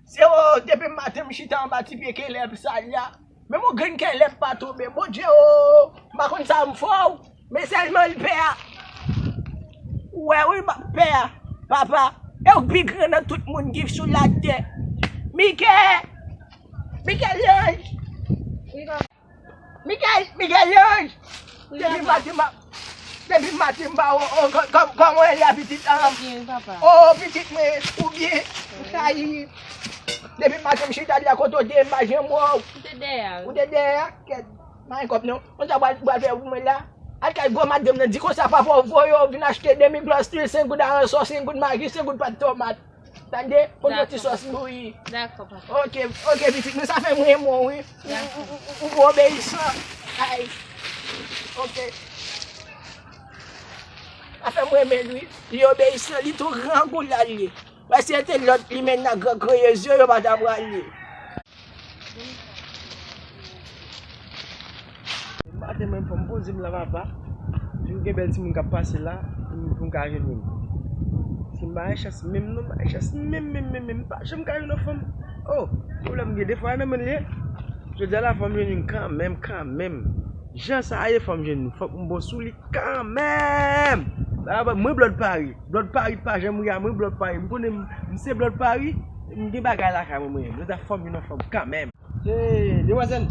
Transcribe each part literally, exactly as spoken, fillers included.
Se o, depi maten m chita anba ti pye kelèb sa la. Menm yon grenn kelèb pa tonbe. Bondye o, m pa konn sa m fè w. Men sèlman l pè a. Ou wè wi, pè a. Papa, e w k pi gran nan tout moun ki sou latè. Mike! Mike Lanj! Mikel, Mikel Lanj! Depi maten m ap, depi maten m pa wè w, kòman w ye la pitit? Byen, papa. O, pitit mwen, ou byen? Ou sayi. Depi maten m chita la kote w te ye, m pa janm wè w. Ou te dèyè a, wi. Ou te dèyè a? Kèt, pa gen kòb non. Konn sa w pral, pral fè pou mwen la? Al kay gwo madanm nan, di konsa papa w voye w vin achte demi glòs lwil, senk goud aransò, senk goud magi, senk goud pat tomat. Tande? Pou yon ti sòs bouyi. Dakò, papa. Ok, ok, pitit mwen, sa fè mwen renmen w, wi. Ou, ou, ou, ou, ou obeyisan. Ay. Ok. Sa fè mwen renmen l, wi. Li obeyisan, li tou grangou la, li ye. Wè, si se te lòt, li menm nan gran kreye zye, yo pa ta prale. Maten mwen, fò m poze m la, papa. Jou gen bèl timoun k ap pase la, pou m, pou m ka jwenn youn. Si m pa gen chans menm, non, m pa gen chans menm, menm, menm, menm, m pa janm ka jwenn yon fanm. Oh, pwoblèm gen, defwa nan men l ye. Jodi a la, fò m jwenn youn kanmenm, kanmenm. Jan sa ye, fò m jwenn youn. Fòk m bon sou li kanmenm. Papa, mwen, Blòd Pari. Blòd Pari pa janm ri a mwen, Blòd Pari. M konnen m, m se Blòd Pari, m gen bagay lakay mwen, mwen. Jodi a, fò m jwenn yon fanm kanmenm. Hey, demwazèl.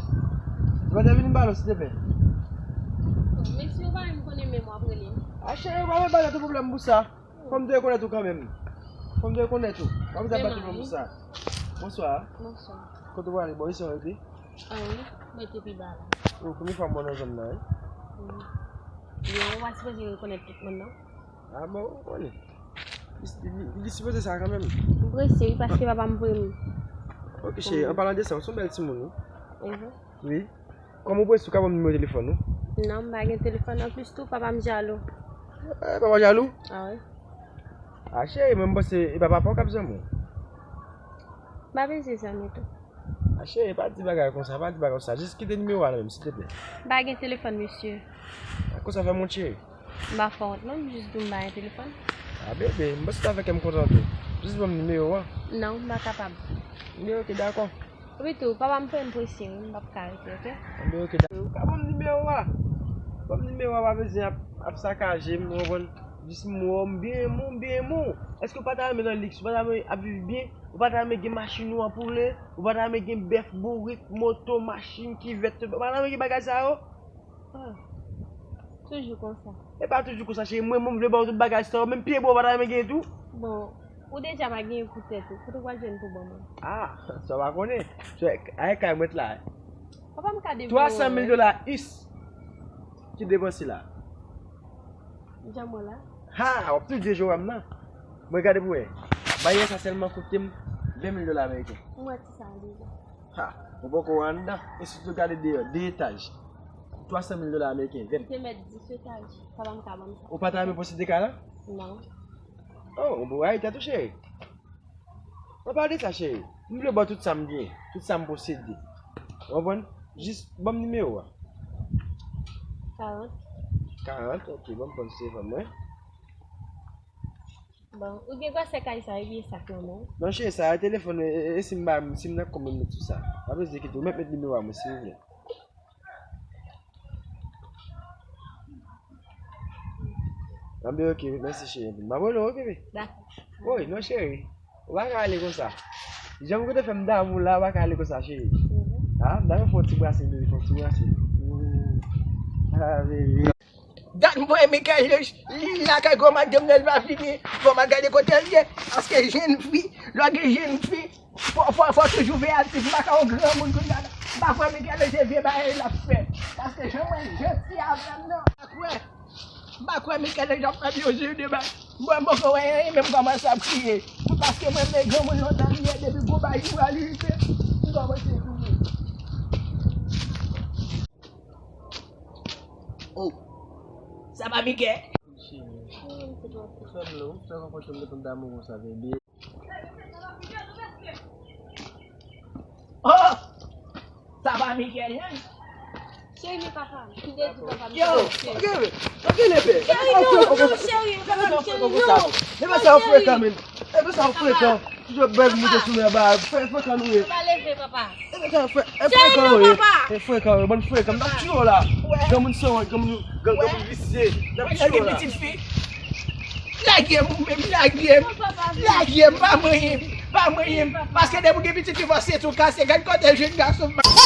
Demwazèl, vini m pale w, silteplè. Mesye, ou pa menm konnen menm w ap rele m. A, cheri, ou pa menm pale, tout pwoblèm pou sa. Fò m te rekonèt ou kanmenm. Fò m te rekonèt ou. W ap ap bat tout pwoblèm pou sa. Bonswa. Bonswa. Kote w prale? Bò isi w rete? A wi, m rete pi ba la. O, premye fwa m wè w nan zòn nan, wi. Wi. Yo, ou pa sipoze rekonèt tout moun, non? A bon, ou konnen. Li, li, li sipoze sa kanmenm. M prese, wi, paske papa m voye m. Ok, cheri, an palan de sa, ou se yon bèl timoun, wi. Mhm. Wi. Kòman ou prese, ou ka ban m nimewo telefòn ou? Non, m pa gen telefòn. Anplis tou, papa m jalou. Eh, papa jalou? A wi. A, cheri, mwen m panse e pa papa w k ap zanmi w. M pa bezwen zanmi tou. A, cheri, pa di bagay konsa, pa di bagay konsa. Jis kite nimewo a la menm, silteplè. M pa gen telefòn, mesye. A, konsa fè m wont, cheri. M pa fè w wont non, m jis di w m pa gen telefòn. A, bebe, m panse w ta fè kè m kontan tou. Jis ban m nimewo a. Non, m pa kapab. Nimewo, ok, dakò. Epi tou, papa m fè m prese, wi, m p ap ka rete, ok? Anben, ok, dakò. Ou ka ban m nimewo a. Ban m nimewo a, pa bezwen ap, ap sakaje m, ou konprann? Jis m wè w, m byen renmen w, m byen renmen w. Èske ou pa ta renmen nan liks, ou pa ta renmen ap viv byen, ou pa ta renmen gen machin ou an poule, ou pa ta renmen gen bèf, bourik, moto, machin, kivèt, ou pa ta renmen gen bagay sa yo? Ah, toujou konsa. E pa toujou konsa, cheri. Mwen, mwen vle ba w tout bagay sa yo. Menm pye bwa w pa ta renmen gen tou. Bon, ou deja pa genyen pou tèt ou. Kote w pral jwenn pou ban mwen? Ah, sa w pa konnen. Ay, kay mwen t la. Papa m ka devan. Twa san mil dola is ki depanse la. Jan mwen la. Ha, w ap tou dye jowam nan. Mwen gade pou wè. Baryè sa sèlman koute m ven mil dola ameriken. Mwen wè ti sa deja. Ha, ou poko wè anndan. E sitou gade deyò, de etaj. Twa san mil dola ameriken, vèb. Se mèt dis etaj, papa m ka ban m sa. Ou pa ta renmen posede kay la? Non. Oh, ou bon, rayi tèt ou, cheri. An palan de sa, cheri, m vle ba w tout sa m gen, tout sa m posede. Ou konprann? Jis ban m nimewo a. Karant. Karant, ok, ban m pran sou telefòn mwen. Bon, ou gen gwosè kay sa, epi e sak nan men w? Non, cheri, sa a telefòn, e, e, e si m ba, si m nan kòm m met sou sa. Pa bezwen kite, ou mèt met nimewo a mwen, silvouplè. Anben, ok, mèsi, cheri. M ap rele w, ok, wi? Dakò. Woy, non, cheri. Ou pa ka ale konsa. Jan m kote fè m damou la, ou pa ka ale konsa, cheri. Mhm. Ah, m ta fè w ti brase, bebe, fè w ti brase. Mm. Ah, bebe. Dat mwen, Mikel, li lakay gwo madanm nan, li pa vini. Fò m al gade kote l ye. Paske jèn fi, lè w gen jèn fi, fò, fò, fò toujou veyatif. M pa ka yon granmoun kounye a la. M pa kwè Mikel se vye bagay l ap fè. Paske jan mwen janti avè m nan. M pa kwè. M pa kwè Mikel ap fè m yon jeu de bagay. Mwen, m poko wè anyen, men m kòmanse ap kriye. Paske mwen, men granmoun lontan m ye, depi gwo bagay li pral rive, m kòmanse kriye. Oh. Sa pa Miguel? Fè m lou, fè rankontre m depi m damou konsa, bebe. Oh! Sa pa Miguel, non? Cheri, men papa m. Ki te di papa m? Yo, ok, ok, lepè. Cheri, non, non, cheri, papa m, cheri, non. Lepè sa yo frekan, men. Lepè sa yo frekan. Yo bèl moute sou mè ba. Fè, fè kan nou ye. Papa, leve, papa. E frekan yo ye. E frekan yo, bann frekan. N ap tiye w la. Granmoun sanwont, granmoun, granmoun visye. N ap tiye w la. Lage m ou menm, lage m. Lage m, pa manyen m, pa manyen m. Paske depi w gen pitit fi, fò se tou kase. Gad kote jèn gason.